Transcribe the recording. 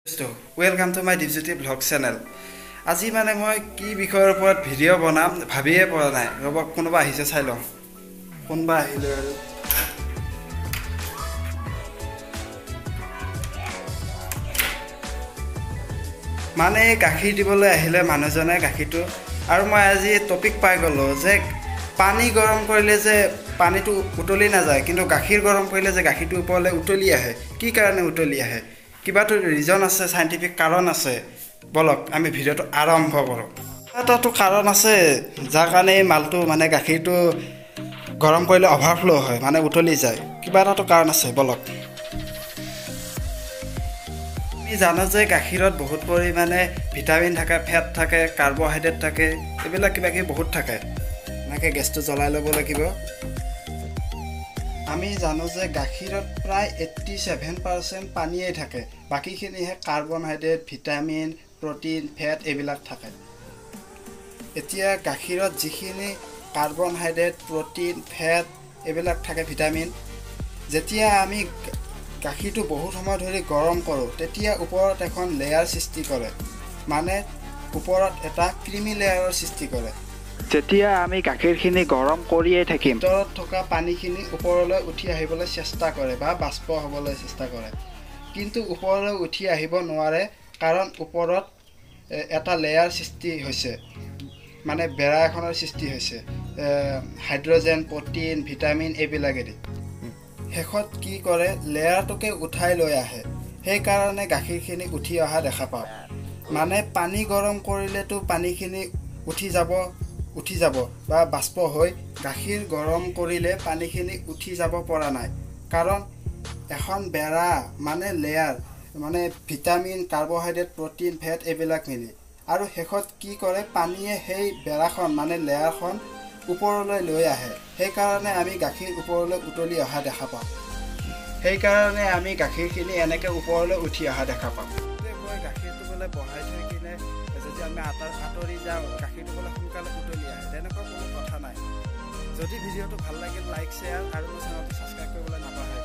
Welcome to my Dipjyoti vlog channel. আজি মানে মই কি বিষয়ৰ ওপৰত ভিডিঅ' বনাম ভাবিয়ে পোৱা নাই। ৰ'ব, কোনোবা আহিছে, চাই লওঁ কোনোবা আহিলে। আৰু মানে গাখীৰ দিবলৈ আহিলে মানুহজনে গাখীৰটো, আৰু মই আজি টপিক পাই গ'লোঁ যে পানী গৰম কৰিলে যে পানীটো উতলি নাযায়, কিন্তু গাখীৰ গৰম কৰিলে যে গাখীৰটো ওপৰলৈ উতলি আহে। কি কাৰণে উতলি আহে? কিবাটো ৰিজন আছে, চাইণ্টিফিক কাৰণ আছে। ব'লক আমি ভিডিঅ'টো আৰম্ভ কৰোঁ। এটাতো কাৰণ আছে যাৰ কাৰণে এই মালটো মানে গাখীৰটো গৰম কৰিলে অভাৰফ্ল' হয়, মানে উতলি যায়। কিবা এটাতো কাৰণ আছে। ব'লক, আমি জানো যে গাখীৰত বহুত পৰিমাণে ভিটামিন থাকে, ফেট থাকে, কাৰ্বহাইড্ৰেট থাকে, এইবিলাক কিবা কিবি বহুত থাকে। এনেকৈ গেছটো জ্বলাই ল'ব লাগিব। আমি জানো যে গাখীৰত প্ৰায় 87% পানীয়েই থাকে, বাকীখিনিহে কাৰ্বনহাইড্ৰেট, ভিটামিন, প্ৰ'টিন, ফেট এইবিলাক থাকে। এতিয়া গাখীৰত যিখিনি কাৰ্বনহাইড্ৰেট, প্ৰ'টিন, ফেট এইবিলাক থাকে, ভিটামিন, যেতিয়া আমি গাখীৰটো বহুত সময় ধৰি গৰম কৰোঁ তেতিয়া ওপৰত এখন লেয়াৰ সৃষ্টি কৰে, মানে ওপৰত এটা ক্ৰিমি লেয়াৰৰ সৃষ্টি কৰে। যেতিয়া আমি গাখীৰখিনি গৰম কৰিয়েই থাকিম, ভিতৰত থকা পানীখিনি ওপৰলৈ উঠি আহিবলৈ চেষ্টা কৰে বা বাষ্প হ'বলৈ চেষ্টা কৰে, কিন্তু ওপৰলৈ উঠি আহিব নোৱাৰে, কাৰণ ওপৰত এটা লেয়াৰ সৃষ্টি হৈছে, মানে বেৰা এখনৰ সৃষ্টি হৈছে, হাইড্ৰজেন, প্ৰ'টিন, ভিটামিন এইবিলাকেদি। শেষত কি কৰে, লেয়াৰটোকে উঠাই লৈ আহে। সেইকাৰণে গাখীৰখিনি উঠি অহা দেখা পাওঁ। মানে পানী গৰম কৰিলেতো পানীখিনি উঠি যাব বা বাষ্প হৈ, গাখীৰ গৰম কৰিলে পানীখিনি উঠি যাব পৰা নাই, কাৰণ এখন বেৰা মানে লেয়াৰ, মানে ভিটামিন, কাৰ্বহাইড্ৰেট, প্ৰ'টিন, ফেট এইবিলাক মিলি। আৰু শেষত কি কৰে, পানীয়ে সেই বেৰাখন মানে লেয়াৰখন ওপৰলৈ লৈ আহে। সেইকাৰণে আমি গাখীৰ ওপৰলৈ উতলি অহা দেখা পাওঁ। সেইকাৰণে আমি গাখীৰখিনি এনেকৈ ওপৰলৈ উঠি অহা দেখা পাওঁ। গৈ গাখীৰটো বোলে বহাই থৈ কিনে যদি আমি আঁতৰি যাওঁ, গাখীৰটো বোলে সোনকালে উতলি আহে, তেনেকুৱা কোনো কথা নাই। যদি ভিডিঅ'টো ভাল লাগিল লাইক, শ্বেয়াৰ আৰু মোৰ চেনেলটো ছাবস্ক্ৰাইব কৰিবলৈ নাপাহৰিব।